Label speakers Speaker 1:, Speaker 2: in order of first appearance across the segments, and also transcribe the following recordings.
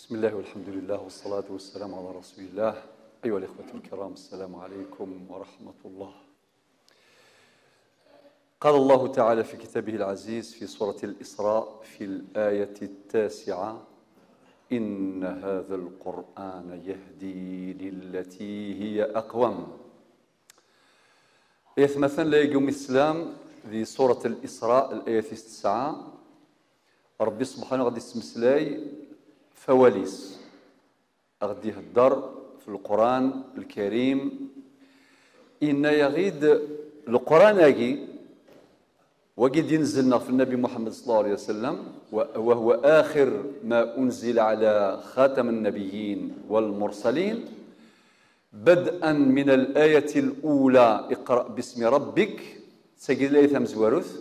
Speaker 1: بسم الله والحمد لله والصلاة والسلام على رسول الله. أيها الإخوة الكرام، السلام عليكم ورحمة الله. قال الله تعالى في كتابه العزيز في سورة الإسراء في الآية 9: إن هذا القرآن يهدي للتي هي أقوم. آية مثلا لا يقوم الإسلام في سورة الإسراء الآية 9، ربي سبحانه غادي يسمسلاي فواليس، غادي يهدر في القرآن الكريم. إن يغيد القرآن أجي وقد ينزلنا في النبي محمد صلى الله عليه وسلم، وهو آخر ما أنزل على خاتم النبيين والمرسلين، بدءا من الآية الأولى اقرأ باسم ربك، سجل الآية مزوارث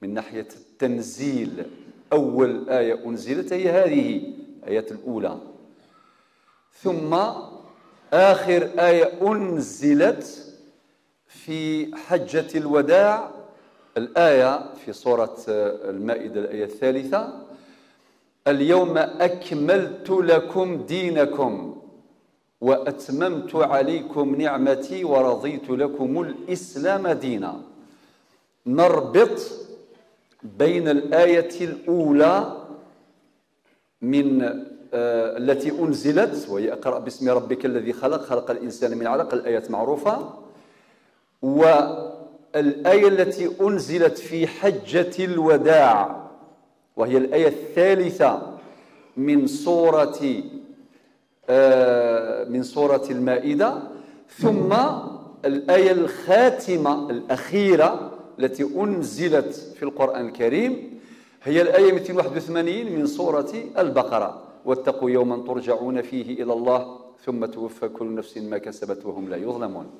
Speaker 1: من ناحية التنزيل، أول آية أنزلت هي هذه الآية الأولى، ثم آخر آية أنزلت في حجة الوداع، الآية في سورة المائدة الآية 3: اليوم أكملت لكم دينكم وأتممت عليكم نعمتي ورضيت لكم الإسلام دينا. نربط بين الآية الأولى من التي أنزلت وهي اقرأ باسم ربك الذي خلق، خلق الإنسان من علق، الآية معروفة، والآية التي أنزلت في حجة الوداع وهي الآية 3 من سورة المائدة، ثم الآية الخاتمة الأخيرة التي أنزلت في القرآن الكريم هي الآية 281 من سورة البقرة: واتقوا يوما ترجعون فيه إلى الله ثم توفى كل نفس ما كسبت وهم لا يظلمون.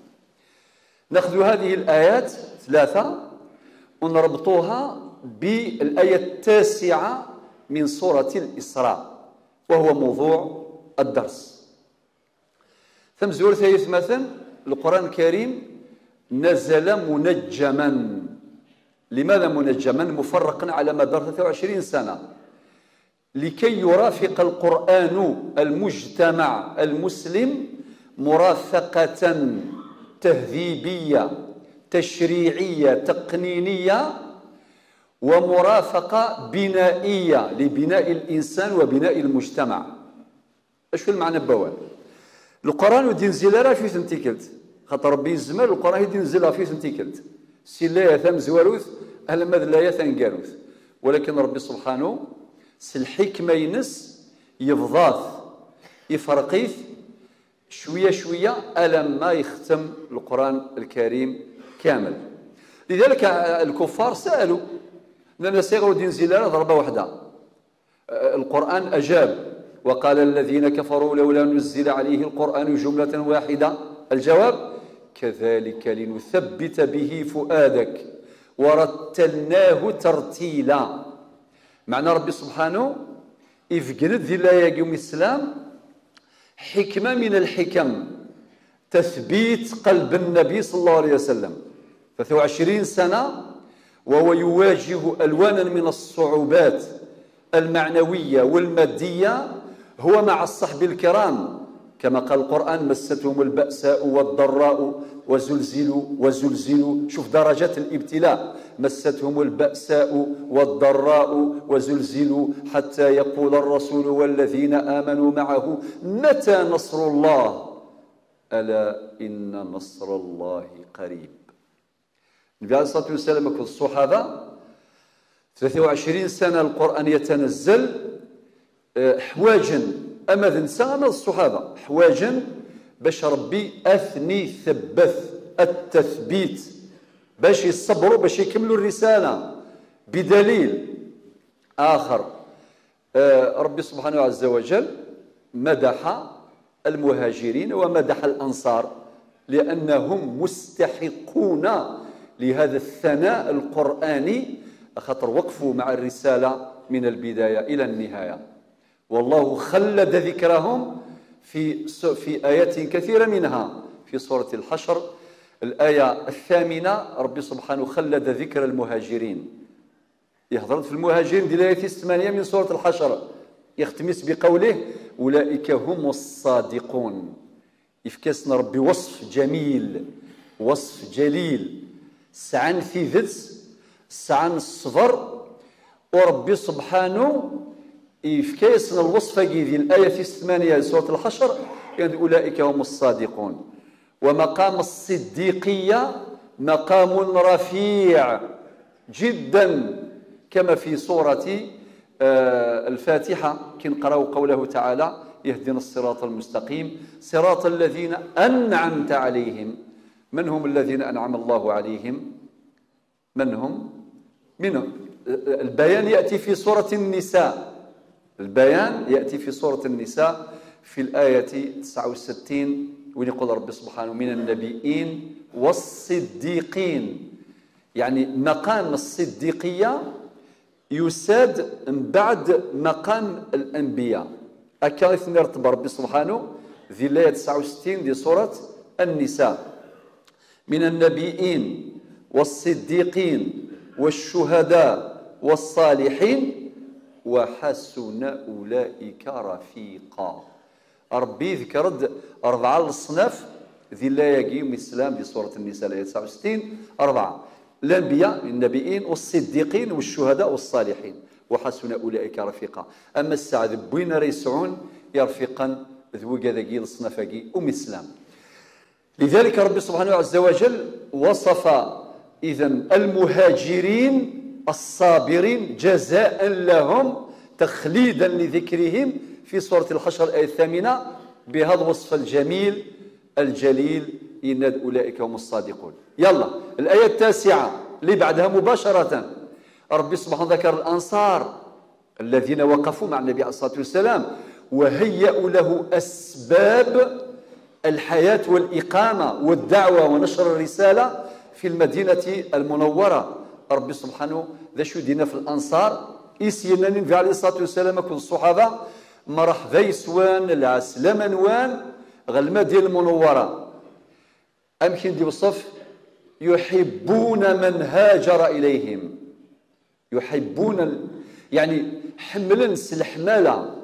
Speaker 1: نأخذ هذه الآيات 3 ونربطوها بالآية 9 من سورة الإسراء، وهو موضوع الدرس. ثم زور ثالث مثلا القرآن الكريم نزل منجما. لماذا منجما؟ مفرقا على مدار 23 سنة، لكي يرافق القرآن المجتمع المسلم مرافقة تهذيبية تشريعية تقنينية ومرافقة بنائية لبناء الإنسان وبناء المجتمع. اش المعنى بوال؟ القرآن ودينزل راه في ثنتيكلت، خاطر ربي الزمان القرآن ينزلها في ثنتيكلت، سي لا ثم زواروث أهل ماذا لا يثنقاروث، ولكن ربي سبحانه سي الحكمة ينس يفضاث يفرقيث شوية شوية ألم ما يختم القرآن الكريم كامل. لذلك الكفار سألوا لأن سيغروا دين زلالة ضربة واحدة، القرآن أجاب وقال الذين كفروا لولا نزل عليه القرآن جملة واحدة. الجواب: كذلك لنثبت به فؤادك ورتلناه ترتيلا. معنى ربي سبحانه يفقد ذي الله يوم الإسلام حكمة من الحكم، تثبيت قلب النبي صلى الله عليه وسلم 23 سنة وهو يواجه ألوانا من الصعوبات المعنوية والمادية، هو مع الصحب الكرام كما قال القرآن: مستهم البأساء والضراء وزلزلوا وزلزلوا. شوف درجات الابتلاء: مستهم البأساء والضراء وزلزلوا حتى يقول الرسول والذين آمنوا معه متى نصر الله ألا إن نصر الله قريب. النبي عليه الصلاة والسلام كل الصحابة 23 سنة القرآن يتنزل حواجا، أما ذنسى أما الصحابة حواجا باش ربي أثني ثبث التثبيت، باش يصبروا باش يكملوا الرسالة. بدليل آخر، ربي سبحانه عز وجل مدح المهاجرين ومدح الأنصار لأنهم مستحقون لهذا الثناء القرآني، خاطر وقفوا مع الرسالة من البداية إلى النهاية، والله خلد ذكرهم في آيات كثيرة، منها في سورة الحشر الآية 8 ربي سبحانه خلد ذكر المهاجرين. يهضرت في المهاجرين دي الآية 8 من سورة الحشر: يختمس بقوله أولئك هم الصادقون. يفكسنا ربي وصف جميل، وصف جليل، سعن في ذات، سعن الصبر، وربي سبحانه يفكسنا الوصفة ديال الآية في 8 سورة الحشر، يعني أولئك هم الصادقون. ومقام الصديقية مقام رفيع جدا، كما في سورة الفاتحة كي نقرأ قوله تعالى يهدنا الصراط المستقيم صراط الذين أنعمت عليهم. من هم الذين أنعم الله عليهم؟ من هم؟ منهم البيان يأتي في سورة النساء، البيان يأتي في سورة النساء في الآية 69، وين يقول ربي سبحانه من النبيين والصديقين. يعني مقام الصديقية يساد من بعد مقام الأنبياء. أكا يرتب ربي سبحانه في الآية 69 دي سورة النساء من النبيين والصديقين والشهداء والصالحين وحسن أولئك رفيقا. ربي ذكرت أربعة الأصناف ذي الآية من الإسلام في سورة النساء الآية 69، أربعة: الأنبياء النبيين والصديقين والشهداء والصالحين وحسن أولئك رفيقا. أما السعد بوين ريسعون يرفقا ذو كذاكي الصنفاكي أم الإسلام. لذلك ربي سبحانه عز وجل وصف إذن المهاجرين الصابرين جزاء لهم تخليدا لذكرهم في سورة الحشر الآية 8 بهذا الوصف الجميل الجليل، إن أولئك هم الصادقون. يلا الآية 9 اللي بعدها مباشرة ربي سبحانه ذكر الأنصار الذين وقفوا مع النبي عليه الصلاة والسلام وهيئوا له أسباب الحياة والإقامة والدعوة ونشر الرسالة في المدينة المنورة. ربي سبحانه ذا شو دينا في الأنصار إسينا النبي عليه الصلاة والسلام كل الصحابة مرحبا يسوان العسلامة نوان غالمدينة المنورة. أمكن دي وصف يحبون من هاجر إليهم، يحبون يعني حملن الحمالة،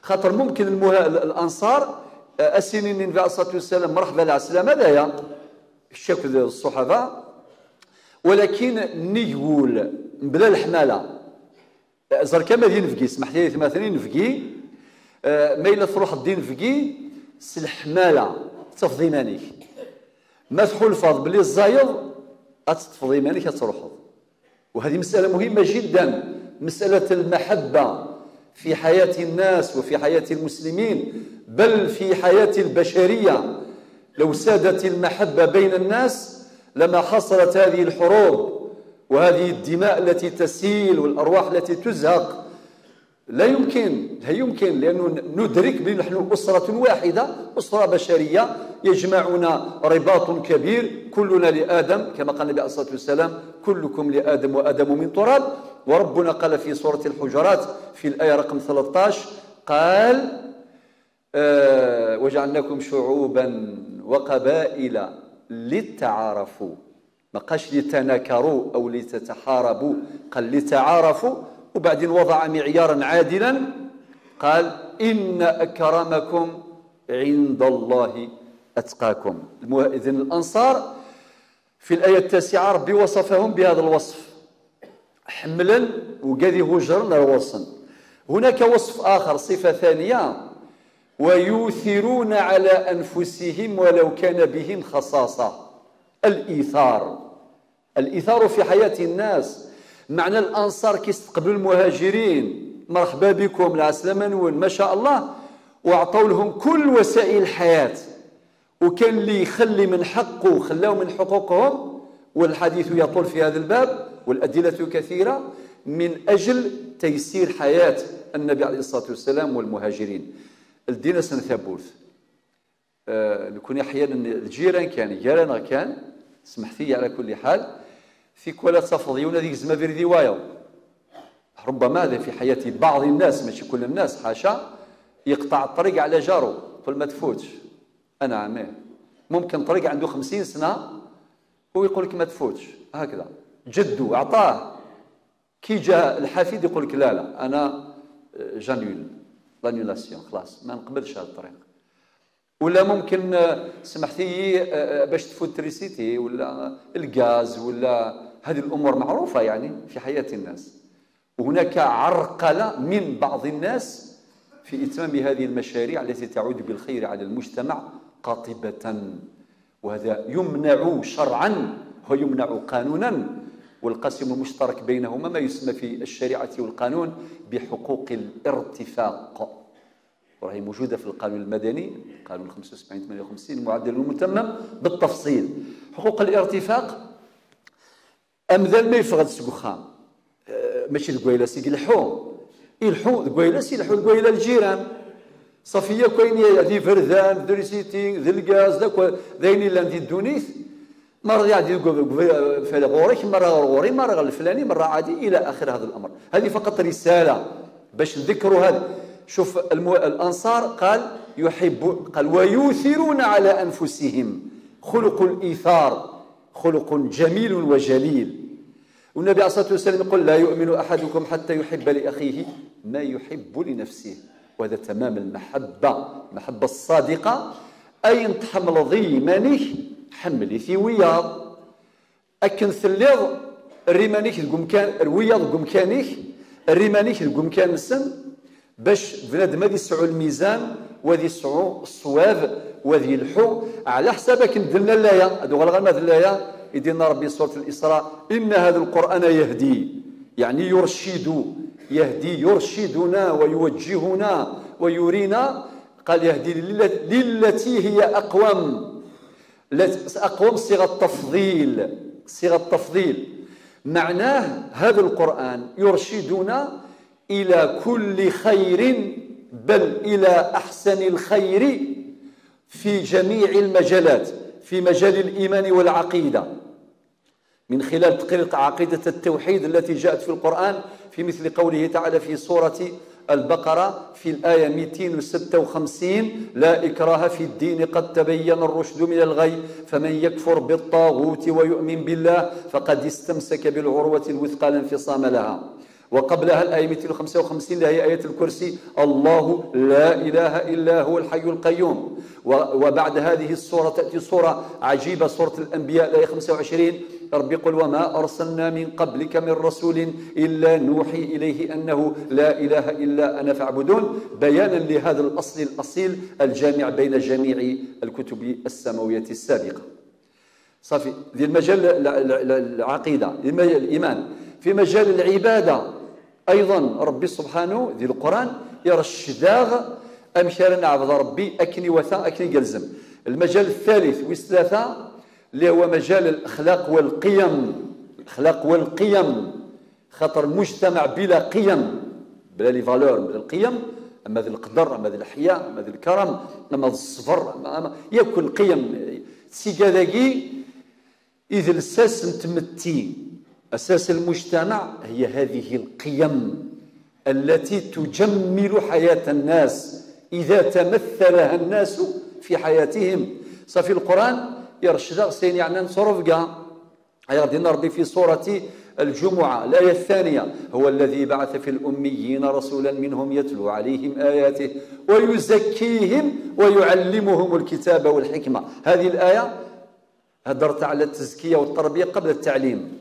Speaker 1: خاطر ممكن الأنصار أسنين النبي عليه الصلاة والسلام مرحبا العسلامة هذايا الشكل الصحابة، ولكن نيول بلا الحمالة زر كما دين فقي سمحت لي مثلا نفقي ما إلا تروح الدين فقي سلحمالة تفضي مانيك ما تحلفظ بلي الزايض أتفضي مانيك تروحض. وهذه مسألة مهمة جدا، مسألة المحبة في حياة الناس وفي حياة المسلمين بل في حياة البشرية. لو سادت المحبة بين الناس لما حصلت هذه الحروب وهذه الدماء التي تسيل والأرواح التي تزهق. لا يمكن، لا يمكن، لأنه ندرك بأن نحن أسرة واحدة، أسرة بشرية يجمعنا رباط كبير، كلنا لآدم كما قال النبي عليه الصلاة والسلام كلكم لآدم وآدم من تراب. وربنا قال في سورة الحجرات في الآية رقم 13 قال وجعلناكم شعوبا وقبائل لتعارفوا، ما قالش لتناكروا أو لتتحاربوا، قال لتعارفوا. وبعدين وضع معيارا عادلا قال إن أكرمكم عند الله أتقاكم. إذن الأنصار في الآية 9 ربي وصفهم بهذا الوصف حملا وقذي هجرا وصا. هناك وصف آخر، صفة ثانية، ويؤثرون على أنفسهم ولو كان بهم خصاصة. الإيثار، الإيثار في حياة الناس. معنى الأنصار كيستقبلوا المهاجرين مرحبا بكم العسلامة نون ما شاء الله، وأعطوا لهم كل وسائل الحياة، وكان اللي يخلي من حقه خلاو من حقوقهم، والحديث يطول في هذا الباب والأدلة كثيرة، من أجل تيسير حياة النبي عليه الصلاة والسلام والمهاجرين. الدين سنة ثابوث نكون أحيانا الجيران كان جيران كان سمحتي على كل حال في كل تفضيون هذيك زما في رواية، ربما هذا في حياة بعض الناس ماشي كل الناس حاشا، يقطع الطريق على جاره يقول ما تفوتش أنا عماه، ممكن طريق عنده 50 سنة ويقول لك ما تفوتش هكذا، جده أعطاه، كي جاء الحفيد يقول لك لا لا أنا j'annule l'annulation، خلاص ما نقبلش هذا الطريق. ولا ممكن سمحتي باش تفوت l'électricité ولا الغاز ولا هذه الامور معروفة يعني في حياة الناس. وهناك عرقله من بعض الناس في اتمام هذه المشاريع التي تعود بالخير على المجتمع قاطبة، وهذا يمنع شرعا ويمنع قانونا. والقاسم المشترك بينهما ما يسمى في الشريعة والقانون بحقوق الارتفاق، وهي موجودة في القانون المدني قانون 75-58 المعدل المتمم بالتفصيل. حقوق الارتفاق أمذال ما يفغد سكوخام ماشي الكويلاس يلحو يلحو الكويلاس يلحو الكويلا الجيران صافية كاين ذي فردان دريسيتي ذي الغاز ذاك ذاين لا ندي الدونيث مرة يعدي في غوريك مرة غوري مرة الفلاني مرة عادي إلى آخر هذا الأمر. هذه فقط رسالة باش نذكروا هذا. شوف الأنصار قال يحب، قال ويؤثرون على أنفسهم، خلق الإيثار خلق جميل وجليل. والنبي عليه الصلاة والسلام يقول لا يؤمن أحدكم حتى يحب لأخيه ما يحب لنفسه، وهذا تمام المحبة، المحبة الصادقة. أي تحمل ضيمانيك حملي في وياض أكن ثليض الريمانيك القمكان الوياض قمكانيك الريمانيك القمكان السن باش بنادم هذي يسعو الميزان وذي يسعو الصواب وذي يلحو على حسابك. ندلنا اللايا هذو غير ما اللايا يدينا ربي سورة الإسراء إن هذا القرآن يهدي، يعني يرشد، يهدي يرشدنا ويوجهنا ويرينا. قال يهدي للتي هي أقوم، أقوم صيغة التفضيل، صيغة التفضيل معناه هذا القرآن يرشدنا إلى كل خير، بل إلى أحسن الخير في جميع المجالات، في مجال الإيمان والعقيدة من خلال تقرير عقيدة التوحيد التي جاءت في القرآن في مثل قوله تعالى في سورة البقرة في الآية 256 لا إكراه في الدين قد تبين الرشد من الغي فمن يكفر بالطاغوت ويؤمن بالله فقد استمسك بالعروة الوثقى لا انفصام لها. وقبلها الآية 255 هي آية الكرسي الله لا إله إلا هو الحي القيوم. وبعد هذه السورة تأتي سورة عجيبة سورة الأنبياء الآية 25 ربي يقول وما أرسلنا من قبلك من رسول إلا نوحي إليه أنه لا إله إلا أنا فاعبدون، بيانا لهذا الأصل الأصيل الجامع بين جميع الكتب السماوية السابقة. صافي ذي المجال العقيدة الإيمان. في مجال العبادة أيضا ربي سبحانه ذي القرآن يرشداغ أمثال نعبد ربي أكني وثا أكني قلزم. المجال الثالث والثلاثة اللي هو مجال الأخلاق والقيم، الأخلاق والقيم، خاطر مجتمع بلا قيم بلا les valeurs بلا القيم، أما ذي القدر أما ذي الحياء أما ذي الكرم أما ذي الصبر أما ياكل القيم سيكاذاكي. إذا الأساس نتمتي أساس المجتمع هي هذه القيم التي تجمل حياة الناس إذا تمثلها الناس في حياتهم. صافي القرآن يرشد سين يعني نصرف كاع يغدينا ربي في سورة الجمعة الآية 2 هو الذي بعث في الأميين رسولا منهم يتلو عليهم آياته ويزكيهم ويعلمهم الكتاب والحكمة. هذه الآية هدرت على التزكية والتربية قبل التعليم.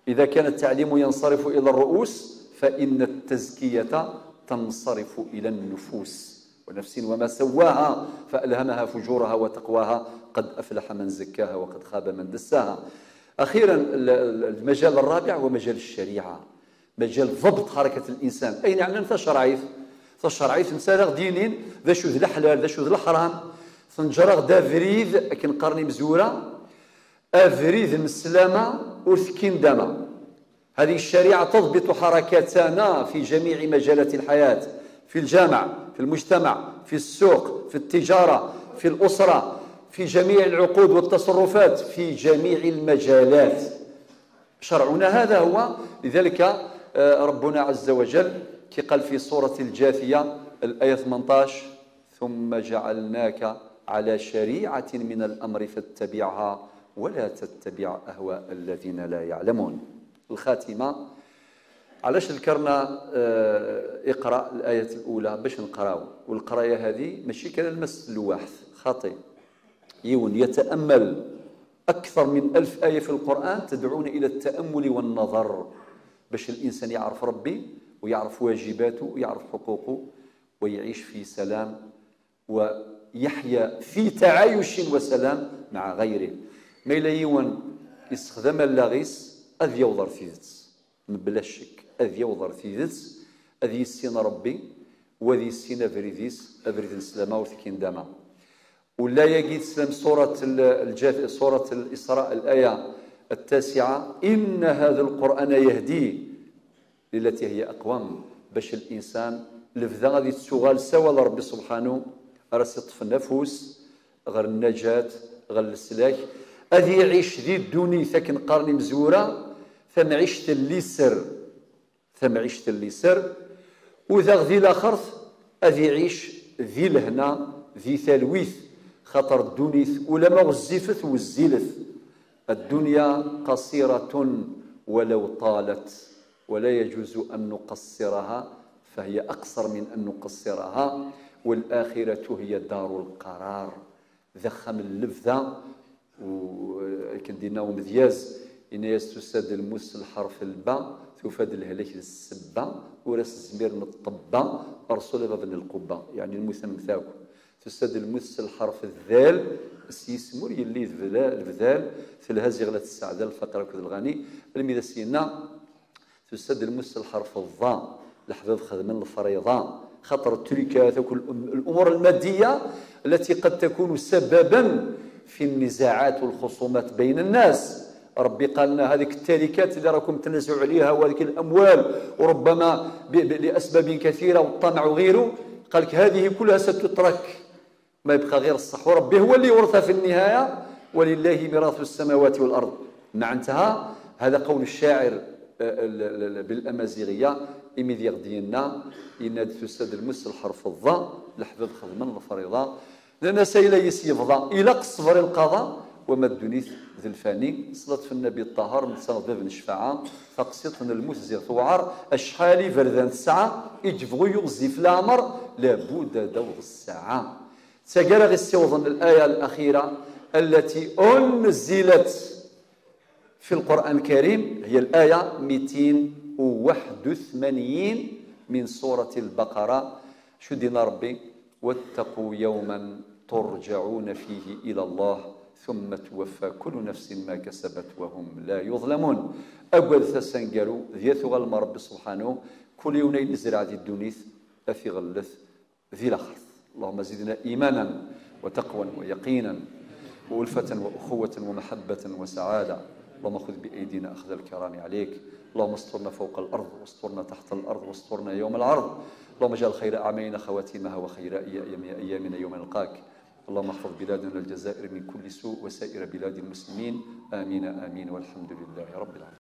Speaker 1: إذا كان التعليم ينصرف إلى الرؤوس فإن التزكية تنصرف إلى النفوس. ونفس وما سواها فألهمها فجورها وتقواها قد أفلح من زكاها وقد خاب من دساها. أخيرا المجال الرابع هو مجال الشريعة، مجال ضبط حركة الإنسان. أي نعم تشرعيف تشرعيف نسالغ دينين ذا شو ذا الحلال ذا شو ذا الحرام ثنجرغ دا فريد أكن قرني مزورة أفريد مسلمة أرثكين دما. هذه الشريعة تضبط حركاتنا في جميع مجالات الحياة، في الجامع، في المجتمع، في السوق، في التجارة، في الأسرة، في جميع العقود والتصرفات، في جميع المجالات. شرعنا هذا هو. لذلك ربنا عز وجل كي قال في سورة الجاثية الآية 18 ثم جعلناك على شريعة من الأمر فاتبعها ولا تتبع أهواء الذين لا يعلمون. الخاتمة علاش ذكرنا اقرأ الآية الأولى؟ باش نقراو، والقراية هذه ماشي كان المس الواحد خاطئ. يون يتأمل أكثر من 1000 آية في القرآن تدعون إلى التأمل والنظر، باش الإنسان يعرف ربي ويعرف واجباته ويعرف حقوقه ويعيش في سلام ويحيا في تعايش وسلام مع غيره. ما إلا يون يستخدم اللاغيس أذ يوضر ثيذت بلا شك، أذ يوضر ثيذت أذ يسين ربي وذي يسين فريديس أفريد السلامة ورثكين داما. ولا يجي تسلم سورة الإسراء الآية 9، إن هذا القرآن يهدي للتي هي أقوم، باش الإنسان لفذا غادي تسوغال سوا لربي سبحانه راس يطفى النفوس غير النجاة غير السلاك، أذي يعيش ذي الدنيا ثكن قرن مزورة ثم عيشت اللي سر، ثم عيشت اللي سر، وذا غذي الآخر أذي يعيش ذي الهنا ذي ثلويث، خاطر الدنيا ولا ما غزفت وزلت. الدنيا قصيرة ولو طالت، ولا يجوز أن نقصرها فهي أقصر من أن نقصرها، والآخرة هي دار القرار. ذخم اللفظة وكندينا ومذياز إن يستسد المس الحرف البا تفاد الهلاك السبة وراس الزمير من الطبة أرسل باب القبة، يعني المثنى تسد المس الحرف الذال سيسمور يلي البذال في الهزي غلات السعدة الفقرة كذا الغني الميدا سينا تسد المس الحرف الضاء الحباب خدم الفريضة، خطر التركات وكل الأمور المادية التي قد تكون سببا في النزاعات والخصومات بين الناس. ربي قال لنا هذيك التركات اللي راكم تنازعوا عليها وهذيك الأموال وربما لأسباب كثيرة والطمع وغيره، قال لك هذه كلها ستترك، ما يبقى غير الصح، وربي هو اللي يورثها في النهاية، ولله ميراث السماوات والأرض. معناتها هذا قول الشاعر بالأمازيغية إمي ديالنا إن تسد المس الحرف الضاء لحباب خدمة الفريضة لأن سيلا يسيفضا إلى قصبر القضاء وما الدنيث ذي الفاني. صلاة في النبي الطاهر من باب الشفاعة تقسيط الموت زي ثوعر الشحالي فردان الساعة يجفغو يغزي في العمر لابد دوغ الساعة. تساقر غير الآية الأخيرة التي أنزلت في القرآن الكريم هي الآية 281 من سورة البقرة. شو دينا ربي؟ واتقوا يوما ترجعون فيه إلى الله ثم توفى كل نفس ما كسبت وهم لا يظلمون. أول ثسنقالو ذيثو غالما ربي سبحانه كل يوم نزرع ذي الدنيث أفي غلث ذي الآخر. اللهم زدنا إيمانا وتقوى ويقينا وألفة وأخوة ومحبة وسعادة. اللهم خذ بأيدينا أخذ الكرام عليك. اللهم استرنا فوق الأرض واسترنا تحت الأرض واسترنا يوم العرض. اللهم اجعل خير أعمالنا خواتيمها وخير أيامنا يوم نلقاك. اللهم احفظ بلادنا الجزائر من كل سوء وسائر بلاد المسلمين. آمين آمين والحمد لله رب العالمين.